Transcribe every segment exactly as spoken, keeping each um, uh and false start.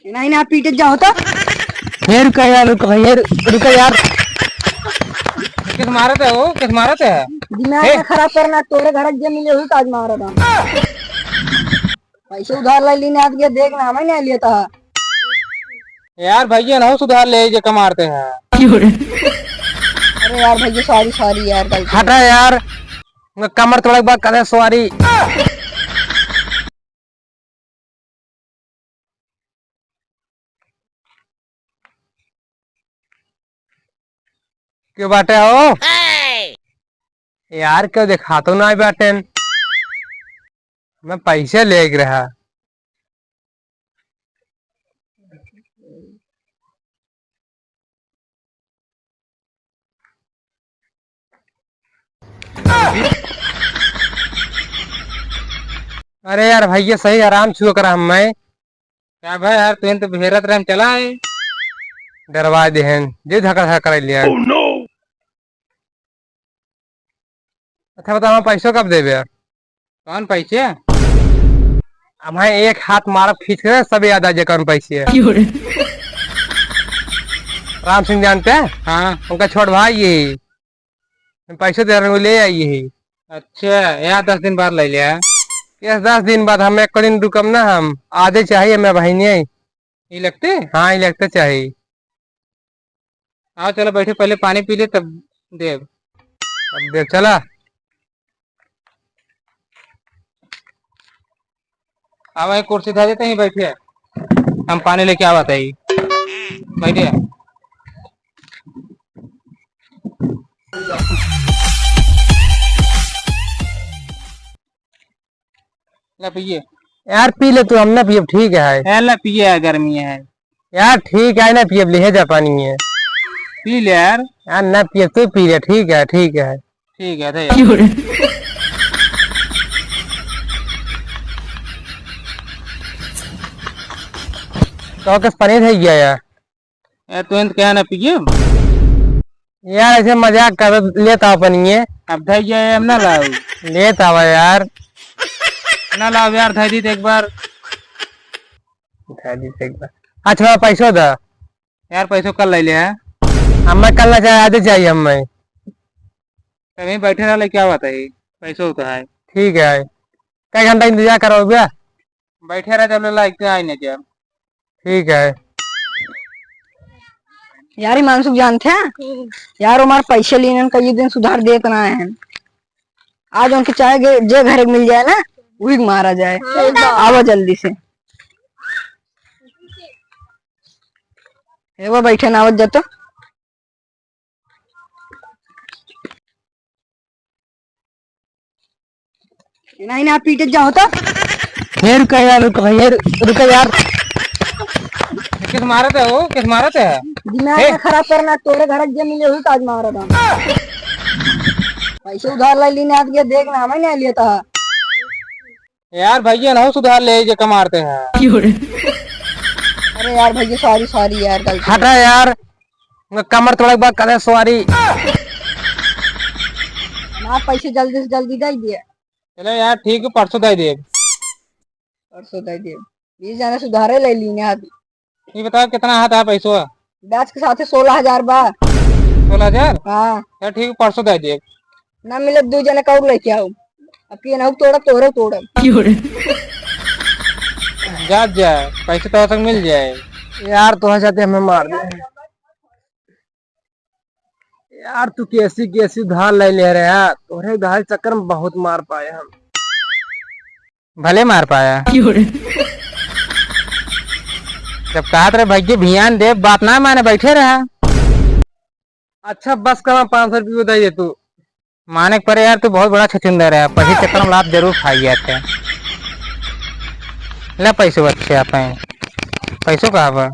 नहीं ना, पीटे जाओ तो। हे रुका यार, रुका, हे रु-, रुका यार। किस मारत है वो? किस मारत है? दिमाग हे? ना खराब करना, तोरे घर के जे मिले हुई काज मारत है। पैसे उधार ले लीने, आज के देख ना, हमें नहीं लेता है। यार भैया ना हो, सुधार ले जे कमारते हैं। अरे यार भैया, sorry, sorry यार, गलती। हटा यार, मैं कमर तोड़े के बाद करे sorry। क्यों बाटे हो? यार, क्यों देखा तो ना बाटेन? मैं पैसे लेके रहा। अरे यार भैया, सही आराम छुआ करा हम मैं। क्या भाई यार, तू तो भेरत रहे, हम चला है। डरवा देहन, जे धक्का धक्का कर लिया। Oh no! अच्छा बता, हम पैसों कब देबे यार? कौन पैसे? अब है एक हाथ मारब खींच के, सब याद आ जाए कौन पैसे है। क्यों रे? राम सिंह जानते हैं? हाँ। उनका छोट भाई ये। हम पैसे दे रहे हैं, ले आई ये। अच्छा, यहाँ दस दिन बाद ले लिया। यस, दस दिन बाद हम एक दिन रुकम ना, हम आजे चाहिए, मैं बहिनी आई। ये लगते? हाँ, ये लगते चाहिए। आओ, चलो बैठे, पहले पानी पी ले, तब देब। अब देब, चला। आओ, एक कुर्सी धर देते हैं, बैठे। हम पानी लेके आवत है, बैठे। ला पिए। यार पी ले तू, हम ना पियब, ठीक है। ए, ला पिए यार, गर्मी है। यार ठीक है ना पियब, ले जा पानी है। पी ले यार। यार ना पियब, तू पी ले, ठीक है, ठीक है। ठीक है, दे यार। तो कस पानी है गया यार। ए, तू इंत क्या ना पिए? यार, ऐसे मजाक कर, लेत आवा पनिये। अब धई जाए, अब ना लाओ। लेत आवा यार। ना लाओ यार, धई दी तो एक बार। धई दी तो एक बार। अच्छा, पैसो दा। यार, पैसो कल ले ले, हैं? हमें कल ना चाहिए, आज चाहिए हमें। तभी बैठे रह ले, क्या बात है? पैसो तो है। ठीक है। कई घंटा इंतजार करो भैया। बैठे रह, जब ले लाइक आए ना जब। ठीक है। यार, हिमांशु जानते हैं? यार, हमारे पैसे लेने का ये दिन सुधार देत ना है। आज उनके चाहे गे-, जे घर मिल जाए ना, वही मारा जाए। हाँ। आवा जल्दी से। ए, वो बैठे ना, आवत जातो। नहीं ना, पीटे जाओ तो। हे रुका यार, रुका, हे रु-, रुका यार। किस मारत है वो? किस मारत है? दिमाग हे। ना खराब करना, तोरे घर के जे मिले हुई काज मारत है। पैसे उधार ले लीने, आज के देख ना, हमें नहीं लेता है। यार भैया ना हो, सुधार ले जे कमारते हैं। क्यों रे? अरे यार भैया, sorry, sorry यार, गलती। हटा यार, कमर तोड़े के बाद करे sorry। ना, पैसे जल्दी से जल्दी दे दिए। चलो यार, ठीक है, परसों दे दिए। परसों दे दिए। बीस जने सुधारे ले लीने आज। ये बताओ, कितना हाथ है पैसवा? ब्याज के साथे सोलह हजार बा। सोलह हजार? हाँ। चल ठीक, परसों दे दिए। ना मिले, दो जने का और लेके आओ। अब ये ना तोड़ा, तोड़ो, तोड़ो। क्यों रे? जा, जा, पैसे तो तक मिल जाए। यार, तो जाते हमें मार दे। यार, तू कैसी कैसी उधार ले ले रहे यार, तोहरे उधार के चक्कर में बहुत मार पाए हम। भले मार पाया। क्यों रे? जब कहत रहे भैया भियान दे, बात ना माने, बैठे रहा। अच्छा, बस करा, पाँच सौ रुपये दे दे तू। माने के परे यार, तू बहुत बड़ा छछुंदर है, पैसे चक्कर में लात जरूर खाई जाते हैं। ले पैसे अच्छे आप हैं, पैसों का हवा।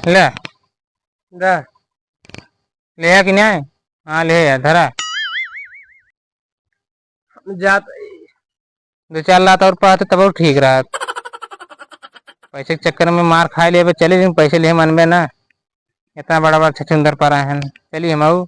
ले। ले। ले है कि नहीं? हाँ, ले है, धरा। हम जात दो चार लात और पाते तब और ठीक रहत। पैसे के चक्कर में मार खाए लेबे, चले, लेकिन पैसे ले मनबे ना। इतना बड़ा बड़ा छछुंदर परा है, चलिए हम आऊ।